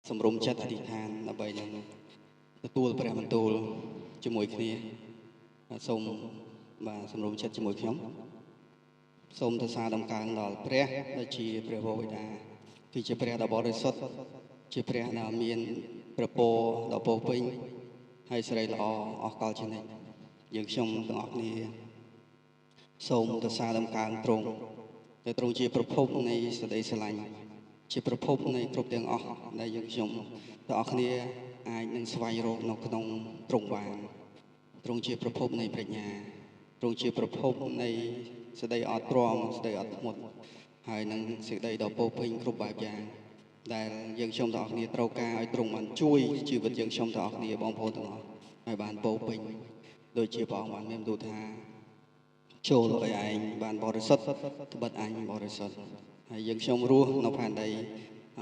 សម្រុំចិត្តអធិដ្ឋានដើម្បីនឹងទទួលព្រះបន្ទូលជាមួយគ្នាបាទសូមបាទសម្រុំចិត្តជាមួយខ្ញុំសូមសរសើរដំកើងដល់ព្រះដែលជាព្រះវរបិតាគឺជាព្រះដ៏បរិសុទ្ធជាព្រះដែលមានព្រះពរដ៏ពោរពេញហើយសិរីល្អអស់កលជានិច្ចយើងខ្ញុំទាំងអស់គ្នាសូមសរសើរដំកើងទ្រង់ដែលទ្រង់ជាប្រភពនៃសេចក្តីស្រឡាញ់ជាប្រភពនៃគ្រប់ទាំងអស់ដែលយើងខ្ញុំទាំងអស់គ្នាអាចនឹងស្វែងរកនៅក្នុងទ្រង់បានទ្រង់ជាប្រភពនៃប្រាជ្ញាទ្រង់ជាប្រភពនៃសេចក្តីអត់ទ្រាំសេចក្តីអត់ធ្មត់ហើយនឹងសេចក្តីដ៏ពោរពេញគ្រប់បែបយ៉ាងដែលយើងខ្ញុំទាំងអស់គ្នាត្រូវការឲ្យទ្រង់បានជួយជីវិតយើងខ្ញុំទាំងអស់គ្នាបងប្អូនទាំងអស់ឲ្យបានពោរពេញដូចជាព្រះអង្គបានមានបន្ទូលថាចូលឲ្យឯងបានបរិសុទ្ធត្បិតអញបរិសុទ្ធហើយយើងខ្ញុំរស់នៅផែនដី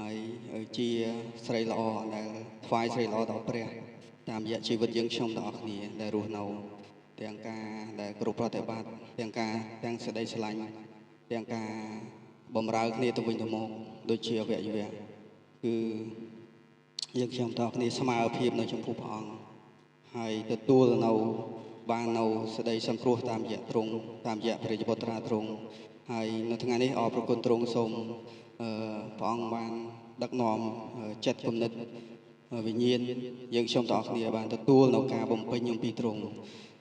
ហើយជាស្រីល្អដែលថ្វាយស្រីល្អដល់ព្រះតាមរយៈជីវិតយើងខ្ញុំទាំងអស់គ្នាដែលរស់នៅទាំងការដែលគ្រប់ប្រតិបត្តិទាំងការទាំងសេចក្តីស្រឡាញ់ទាំងការបំរើគ្នាទៅវិញទៅមកដូចជាអវយវៈគឺយើងខ្ញុំទាំងអស់គ្នាស្មើភាពនៅចំពោះព្រះអង្គហើយទទួលនៅបាននៅសេចក្តីសង្គ្រោះតាមរយៈទ្រង់តាមរយៈព្រះរាជបុត្រាទ្រង់ហើយនៅថ្ងៃនេះអរព្រគុណទ្រង់សូមព្រះអង្គបានដឹកនាំចិត្តគំនិតវិញ្ញាណយើងខ្ញុំទាំងអស់គ្នាបានទទួលនៅការបំពេញអំពីទ្រង់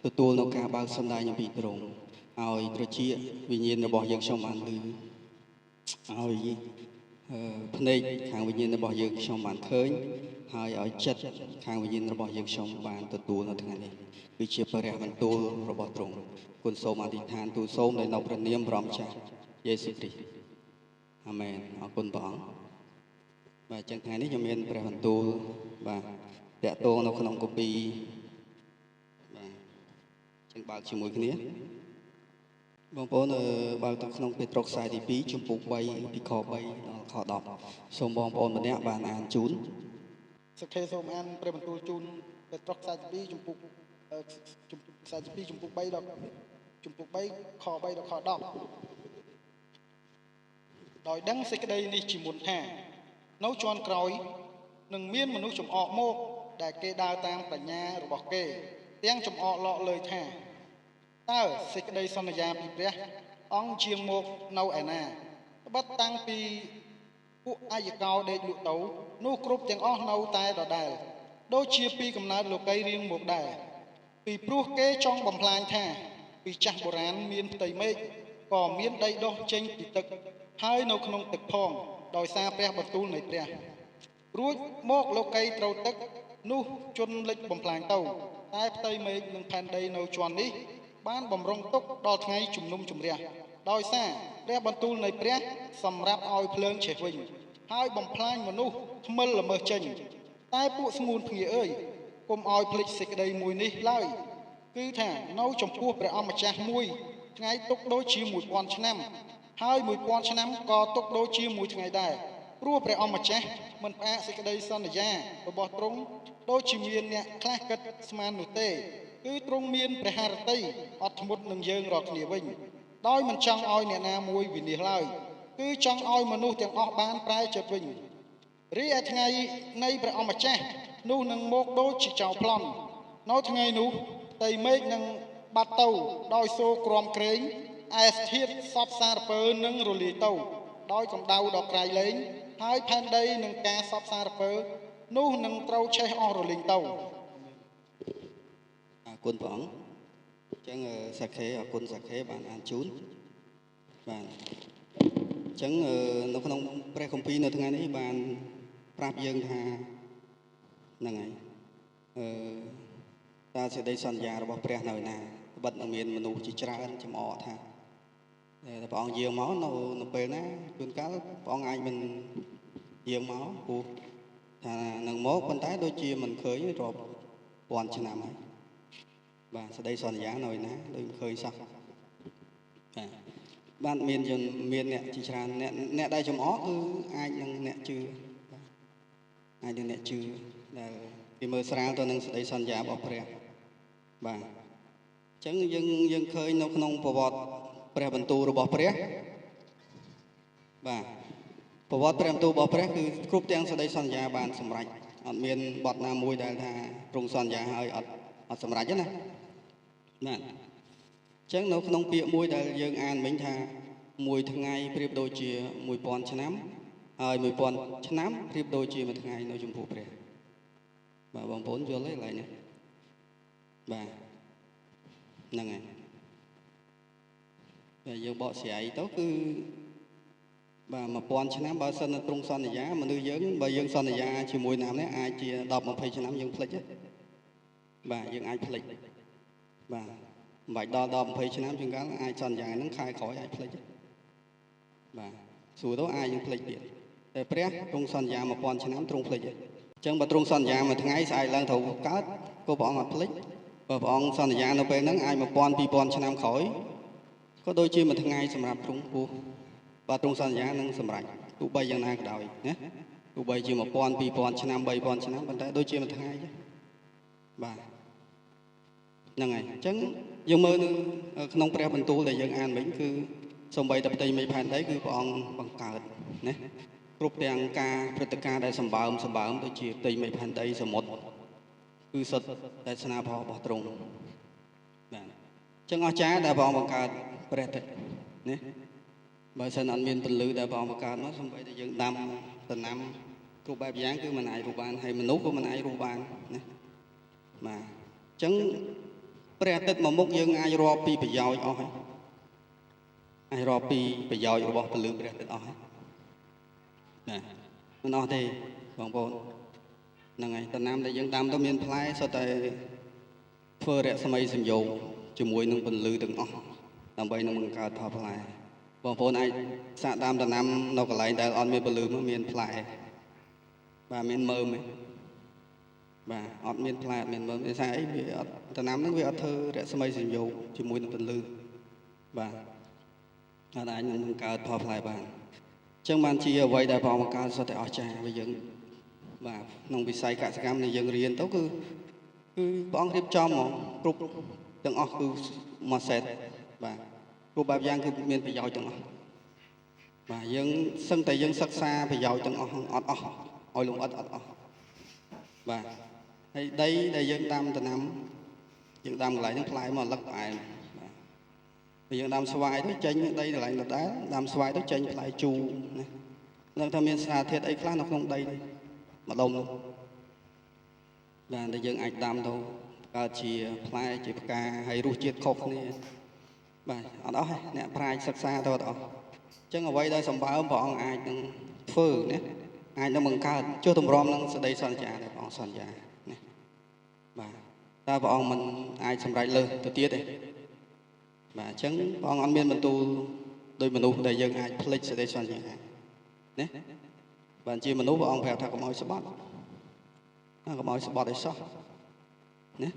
ទទួលនៅការបើកសម្ដែងអំពីទ្រង់ឲ្យត្រចៀកវិញ្ញាណរបស់យើងខ្ញុំបានឮឲ្យភ្នែកខាងវិញ្ញាណរបស់យើងខ្ញុំបានឃើញហើយឲ្យចិត្តខាងវិញ្ញាណរបស់យើងខ្ញុំបានទទួលនៅថ្ងៃនេះគឺជាព្រះបន្ទូលរបស់ទ្រង់គុណសូមអធិដ្ឋានទូលសូមដោយនៅព្រះនាមព្រះម្ចាស់យេស៊ូវគ្រីស្ទអាមែនអរគុណព្រះអង្គបាទអញ្ចឹងថ្ងៃនេះខ្ញុំមានព្រះបន្ទូលបាទតាក់ទងនៅក្នុងគម្ពីរបាទអញ្ចឹងបើកជាមួយគ្នាបងប្អូនបើកទៅក្នុងពេត្រុសខ្សែទី2ជំពូក3ពីខ3ដល់ខ10សូមបងប្អូនម្នាក់បានអានជូនសខេសូមអានព្រះបន្ទូលជូនពេត្រុសខ្សែទី2ជំពូកខ្សែទី2ជំពូក3ដល់ជំពូក3ខ3ដល់ខ10ដោយដឹងសេចក្តីនេះជាមុនថានៅជាន់ក្រោយនឹងមានមនុស្សចំអកមកដែលគេដើរតាមប្រាជ្ញារបស់គេទាំងចំអកលក់លើថាតើសេចក្តីសន្យាពីព្រះអង្គជាងមកនៅឯណាត្បិតតាំងពីពួកអាយកោដេកលក់ទៅនោះគ្រប់ទាំងអស់នៅតែដដែលដូចជាពីកំណើតលោកីរៀងមកដែរពីព្រោះគេចង់បំផ្លាញថាពីចាស់បុរាណមានផ្ទៃមេឃក៏មានដីដុះចេញពីទឹកហើយនៅក្នុងទឹកផងដោយសារព្រះបន្ទូលនៃព្រះរួចមកលោកីត្រូវទឹកនោះជន់លិចបំផ្លាញទៅតែផ្ទៃមេឃនិងផែនដីនៅជាន់នេះបានបំរុងទុកដល់ថ្ងៃជំនុំជម្រះដោយសារព្រះបន្ទូលនៃព្រះសម្រាប់ឲ្យភ្លើងឆេះវិញហើយបំផ្លាញមនុស្សថ្មិលល្មើសចេញតែពួកស្ងួនភ្ងាអើយកុំឲ្យភ្លេចសេចក្តីមួយនេះឡើយគឺថានៅចំពោះព្រះអម្ចាស់មួយថ្ងៃទុកដូចជា1000ឆ្នាំហើយ1000ឆ្នាំក៏ទុកដូចជាមួយថ្ងៃដែរព្រោះព្រះអម្ចាស់មិនផ្អាកសេចក្តីសន្យារបស់ទ្រង់ដូចជាមានអ្នកខ្លះគិតស្មាននោះទេគឺទ្រង់មានព្រះハរតីអត់ធ្មត់នឹងយើងរាល់គ្នាវិញដោយមិនចង់ឲ្យអ្នកណាមួយវិនាសឡើយគឺចង់ឲ្យមនុស្សទាំងអស់បានប្រែចិត្តវិញរីឯថ្ងៃនៃព្រះអម្ចាស់នោះនឹងមកដូចជាចៅប្លន់នៅថ្ងៃនោះផ្ទៃមេឃនឹងបាត់ទៅដោយសូរក្រំក្រែងឯស្ធាតុសពសារពើនឹងរលាយទៅដោយកម្ដៅដ៏ក្រៃលែងហើយផែនដីនឹងការសពសារពើនោះនឹងត្រូវឆេះអស់រលីងទៅអរគុណព្រះអង្គអញ្ចឹងសាខេអរគុណសាខេបានអានជូនបាទអញ្ចឹងនៅក្នុងព្រះគម្ពីរនៅថ្ងៃនេះបានប្រាប់យើងថាហ្នឹងហើយតើសេចក្តីសន្យារបស់ព្រះនៅណាត្បិតនឹងមានមនុស្សជាច្រើនចំអកថាតែព្រះអង្គយាងមកនៅពេលណាជួនកាលព្រះអង្គអាចមិនយាងមកព្រោះថានឹងមកប៉ុន្តែដូចជាមិនឃើញរាប់ពាន់ឆ្នាំហើយបាទសេចក្តីសន្យានៅណាដូចមិនឃើញសោះបាទបានមានជនមានអ្នកជាច្រើនអ្នកដែលចំអកគឺអាចនឹងអ្នកជឿបាទអាចនឹងអ្នកជឿដែលគេមើលស្រាលទៅនឹងសេចក្តីសន្យារបស់ព្រះបាទអញ្ចឹងយើងឃើញនៅក្នុងប្រវត្តិព្រះបន្ទូលរបស់ព្រះបាទ ប្រ ប្រវត្តិព្រះបន្ទូលរបស់ព្រះគឺគ្រប់ទាំងសេចក្តីសន្យាបានសម្រេចអត់មានបទណាមួយដែលថាទ្រង់សន្យាហើយអត់សម្រេចទេណាបាទអញ្ចឹងនៅក្នុងពាក្យមួយដែលយើងអានមិញថាមួយថ្ងៃប្រៀបដូចជា1000ឆ្នាំហើយ1000ឆ្នាំប្រៀបដូចជាមួយថ្ងៃនៅចំពោះព្រះបាទបងប្អូនយល់ទេកន្លែងនេះបាទហ្នឹងហើយតែយើងបកស្រាយទៅគឺបាទ1000ឆ្នាំបើសិនទ្រង់សន្យាមនុស្សយើងបើយើងសន្យាជាមួយណាម្នាក់អាចជា10 20ឆ្នាំយើងភ្លេចបាទយើងអាចភ្លេចបាទមិនបាច់ដល់10 20ឆ្នាំជាងកាលអាចសន្យាហ្នឹងខែក្រោយអាចភ្លេចបាទសួរទៅអាចយើងភ្លេចទៀតតែព្រះទ្រង់សន្យា1000ឆ្នាំទ្រង់ភ្លេចទេអញ្ចឹងបើទ្រង់សន្យាមួយថ្ងៃស្អែកឡើងត្រូវកើតក៏ព្រះអង្គអត់ភ្លេចបើព្រះអង្គសន្យានៅពេលហ្នឹងអាច1000 2000ឆ្នាំក្រោយក៏ដូចជាមួយថ្ងៃសម្រាប់ទ្រង់ពោះបាទទ្រង់សន្យានឹងសម្រេចទោះបីយ៉ាងណាក៏ដោយណាទោះបីជា1000 2000ឆ្នាំ3000ឆ្នាំប៉ុន្តែដូចជាមួយថ្ងៃទេបាទហ្នឹងហើយអញ្ចឹងយើងមើលនៅក្នុងព្រះបន្ទូលដែលយើងអានវិញគឺសូម្បីតែផ្ទៃមេឃផែនដីគឺព្រះអង្គបង្កើតណាគ្រប់ទាំងការព្រឹត្តិការណ៍ដែលសម្បើមដូចជាផ្ទៃមេឃផែនដីសមុទ្រគឺសុទ្ធតែស្នាព្រះរបស់ទ្រង់បាទអញ្ចឹងអស្ចារ្យដែលព្រះអង្គបង្កើតព្រះទឹកណាបើសិនអត់មានពន្លឺដែលព្រះអង្គបង្កើតមកសូម្បីតែយើងដាំដំណាំគ្រប់បែបយ៉ាងគឺមិនអាចរស់បានហើយមនុស្សក៏មិនអាចរស់បានណាបាទអញ្ចឹងព្រះអាទិត្យមួយមុខយើងអាចរាប់ពីប្រយោជន៍អស់ហើយអាចរាប់ពីប្រយោជន៍របស់ពន្លឺព្រះអាទិត្យអស់ហើយណាមិនអស់ទេបងប្អូនហ្នឹងហើយដំណាំដែលយើងដាំទៅមានផ្លែសុទ្ធតែធ្វើរស្មីសំយោគជាមួយនឹងពន្លឺទាំងអស់ដើម្បីនឹងបង្កើតផលផ្លែបងប្អូនអាចសាកដាំដំណាំនៅកន្លែងដែលអត់មានពន្លឺមកមានផ្លែបាទមានមើមទេបាទអត់មានផ្លែអត់មានមើមដោយសារអីវាអត់ដំណាំហ្នឹងវាអត់ធ្វើរស្មីសំយោគជាមួយនឹងពន្លឺបាទអត់អាចនឹងបង្កើតផលផ្លែបានអញ្ចឹងបានជាអ្វីដែលព្រះអង្គបង្កើតសុទ្ធតែអស្ចារ្យបើយើងបាទក្នុងវិស័យកសិកម្មដែលយើងរៀនទៅគឺព្រះអង្គរៀបចំមកគ្រប់ទាំងអស់គឺមួយសេតបាទគ្រប់បែបយ៉ាងគឺមានប្រយោជន៍ទាំងអស់បាទយើងសឹងតែយើងសិក្សាប្រយោជន៍ទាំងអស់អត់អស់ឲ្យលំអិតអត់អស់បាទហើយដីដែលយើងដាំដំណាំយើងដាំកន្លែងហ្នឹងផ្លែមកលឹកផ្អែមបាទពេលយើងដាំស្វាយទៅចេញដីកន្លែងដដែលដាំស្វាយទៅចេញផ្លែជូរណានឹងថាមានសារធាតុអីខ្លះនៅក្នុងដីនេះម្ដុំនោះបាទដែលយើងអាចដាំទៅកើតជាផ្លែជាផ្កាហើយរសជាតិខុសគ្នាបាទអត់អស់ទេអ្នកប្រាជ្ញសិក្សាទៅអត់អស់អញ្ចឹងអ្វីដែលសម្បើមព្រះអង្គអាចនឹងធ្វើណាអាចនឹងបង្កើតចុះទម្រាំនឹងសេចក្តីសន្យាដែលព្រះអង្គសន្យាណាបាទតើព្រះអង្គមិនអាចសម្រេចលើសទៅទៀតទេបាទអញ្ចឹងព្រះអង្គអត់មានបន្ទូលដោយមនុស្សដែលយើងអាចភ្លេចសេចក្តីសន្យាណាបាទជាមនុស្សព្រះអង្គប្រាប់ថាកុំឲ្យស្បត់កុំឲ្យស្បត់ឲ្យសោះណា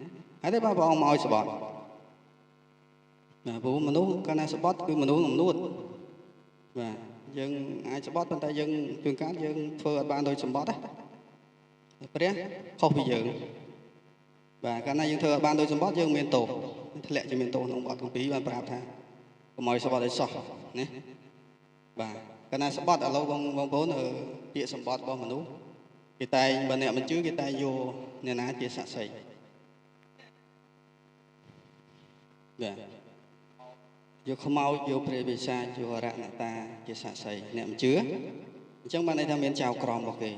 ហើយទេបាទព្រះអង្គមកឲ្យស្បត់បាទព្រោះមនុស្សកាលណាស្បត់គឺមនុស្សអំនួតបាទយើងអាចស្បត់ប៉ុន្តែយើងជួនកាលយើងធ្វើអត់បានដោយសម្បត្តិទេព្រះខុសពីយើងបាទកាលណាយើងធ្វើអត់បានដោយសម្បត្តិយើងមានទោសធ្លាក់ជាមានទោសក្នុងបទគម្ពីរបានប្រាប់ថាកុំឲ្យស្បត់ឲ្យសោះណាបាទកាលណាស្បត់ឥឡូវបងប្អូនពាក្យសម្បត្តិរបស់មនុស្សគេតែងបើអ្នកមិនជឿគេតែងយកអ្នកណាជាសាក្សីបាទយកខ្មោចយកព្រះបិសាចយកអរណតាជាសាក្សីអ្នកមិនជឿអញ្ចឹងបានន័យថាមានចៅក្រមរបស់គេ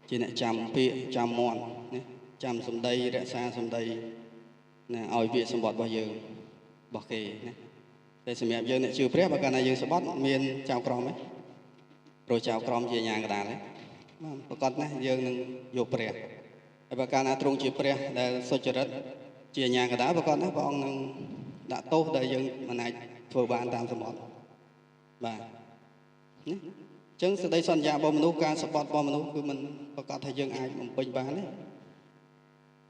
ជាអ្នកចាំពាក្យចាំមាត់ណាចាំសម្ដីរក្សាសម្ដីណាឲ្យពាក្យសម្បត្តិរបស់យើងរបស់គេណាតែសម្រាប់យើងអ្នកជឿព្រះបើកាលណាយើងសម្បត្តិមានចៅក្រមទេព្រោះចៅក្រមជាញ៉ាងកដាលទេបាទប្រកាសណាស់យើងនឹងយកព្រះហើយបើកាលណាទ្រង់ជាព្រះដែលសុចរិតជាញ៉ាងកដាលប្រកាសណាស់ព្រះអង្គនឹងដាក់ទោសដែលយើងមិនអាចធ្វើបានតាមសម្បត្តិបាទណាអញ្ចឹងសេចក្តីសន្យារបស់មនុស្សការសម្បត្តិរបស់មនុស្សគឺមិនប្រកាសថាយើងអាចបំពេញបានទេ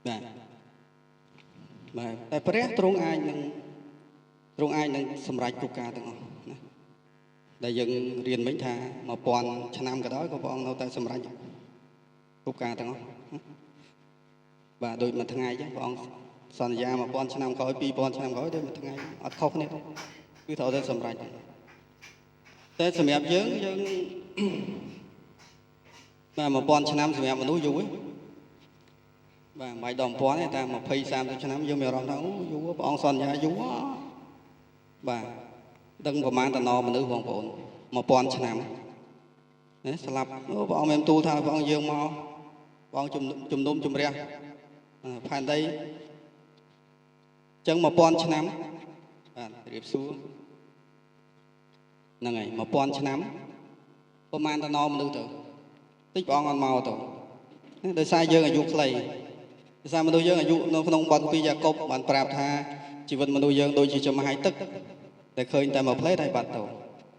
បាទបាទតែព្រះទ្រង់អាចនឹងសម្រេចគ្រប់ការទាំងអស់ណាដែលយើងរៀនមិញថា1000ឆ្នាំក៏ដោយក៏ព្រះអង្គនៅតែសម្រេចគ្រប់ការទាំងអស់បាទដូចមួយថ្ងៃអញ្ចឹងព្រះអង្គសន្យា1000ឆ្នាំក្រោយ2000ឆ្នាំក្រោយដូចមួយថ្ងៃអត់ខុសគ្នាគឺត្រូវតែសម្រេចតែសម្រាប់យើង បាទ1000ឆ្នាំសម្រាប់មនុស្សយូរបាទមិនបាច់ដល់1000ទេតាម20 30ឆ្នាំយើងមានអារម្មណ៍ថាអូយូរព្រះអង្គសន្យាយូរបាទដឹងប្រមាណតំណមនុស្សបងប្អូន1000ឆ្នាំណាស្លាប់អូព្រះអង្គមានទូលថាព្រះអង្គយើងមកព្រះអង្គជំនុំជម្រះផែនដីចឹង1000ឆ្នាំបាទរៀបសួរហ្នឹងហើយ1000ឆ្នាំប្រមាណតំណមនុស្សទៅតិចព្រះអង្គអត់មកទៅដោយសារយើងអាយុខ្លីដោយសារមនុស្សយើងអាយុនៅក្នុងបទពីយ៉ាកុបបានប្រាប់ថាជីវិតមនុស្សយើងដូចជាចំហាយទឹកតែឃើញតែមួយផ្លេតហើយបាត់ទៅ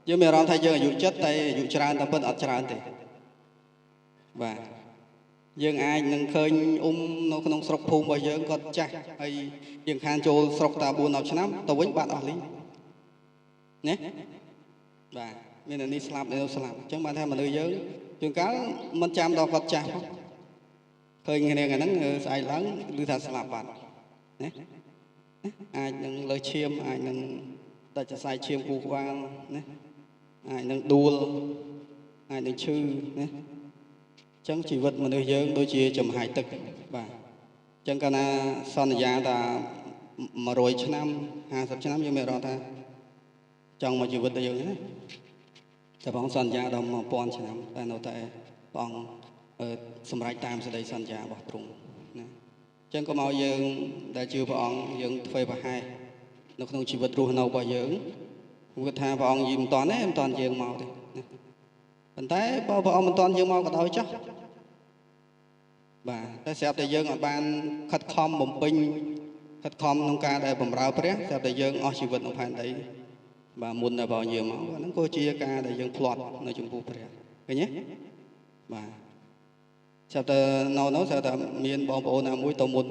យើងមានអារម្មណ៍ថាយើងអាយុចិត្តតែអាយុច្រើនតែពិតអត់ច្រើនទេបាទយើងអាចនឹងឃើញអ៊ំនៅក្នុងស្រុកភូមិរបស់យើងគាត់ចាស់ហើយយើងខានចូលស្រុកតា4 10ឆ្នាំទៅវិញបាត់អស់លីងណាបាទមានអ្នកនេះស្លាប់អ្នកនោះស្លាប់អញ្ចឹងបានថាមនុស្សយើងជួនកាលមិនចាំដល់គាត់ចាស់ផងឃើញគ្នាថ្ងៃហ្នឹងស្អែកឡើងឮថាស្លាប់បាត់ណាអាចនឹងលើសឈាមអាចនឹងដាច់សរសៃឈាមគូក្បាលណាអាចនឹងដួលអាចនឹងឈឺណាអញ្ចឹងជីវិតមនុស្សយើងដូចជាចំហាយទឹកបាទអញ្ចឹងកាលណាសន្យាថា100ឆ្នាំ50ឆ្នាំយើងមានអារម្មណ៍ថាចង់មកជីវិតយើងណាតែព្រះអង្គសន្យាដល់1000ឆ្នាំតែនៅតែព្រះអង្គសម្រេចតាមសេចក្តីសន្យារបស់ទ្រង់ណាអញ្ចឹងក៏មកយើងដែលជឿព្រះអង្គយើងធ្វើប្រហែសនៅក្នុងជីវិតរស់នៅរបស់យើងគាត់ថាព្រះអង្គយីមិនតាន់ទេមិនតាន់យើងមកទេណាប៉ុន្តែបើព្រះអង្គមិនតាន់យើងមកក៏ដោយចុះបាទតែស្រាប់តែយើងអត់បានខិតខំបំពេញខិតខំក្នុងការដែលបម្រើព្រះស្រាប់តែយើងអស់ជីវិតក្នុងផែនដីបាទមុនដែលព្រះអង្គយើងមកហ្នឹងក៏ជាការដែលយើងភ្លាត់នៅចំពោះព្រះឃើញទេបាទស្រាប់តែនៅនោះស្រាប់តែមានបងប្អូនណាមួយទៅមុន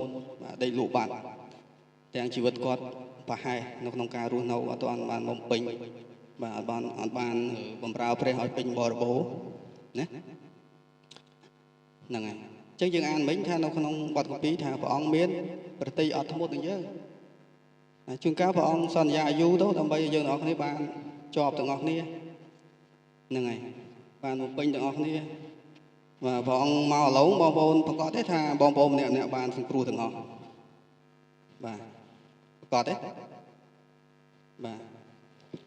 បាទដេកលក់បាត់ទាំងជីវិតគាត់ប្រហែសនៅក្នុងការរស់នៅអត់ទាន់បានបំពេញបាទអត់បានបំរើព្រះឲ្យពេញបរិបូរណ៍ណាហ្នឹងហើយអញ្ចឹងយើងអានមិញថានៅក្នុងបទគម្ពីរថាព្រះអង្គមានប្រតិអត់ធ្មត់នឹងយើងជួនកាលព្រះអង្គសន្យាអាយុទៅដើម្បីឲ្យយើងទាំងអស់គ្នាបានជាប់ទាំងអស់គ្នាហ្នឹងហើយបានបំពេញទាំងអស់គ្នាបាទព្រះអង្គមកឥឡូវបងប្អូនប្រកាសទេថាបងប្អូនម្នាក់ម្នាក់បានសង្គ្រោះទាំងអស់បាទប្រកាសទេបាទ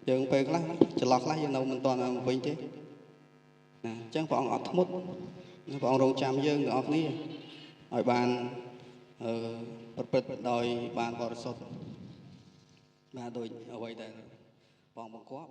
យើងពេលខ្លះចន្លោះខ្លះយើងនៅមិនទាន់មកវិញទេណាអញ្ចឹងព្រះអង្គអត់ធ្មត់ព្រះអង្គរងចាំយើងទាំងអស់គ្នាឲ្យបានប្រព្រឹត្តដោយបានបរិសុទ្ធបាទដូចអ្វីដែលព្រះអង្គបង្គាប់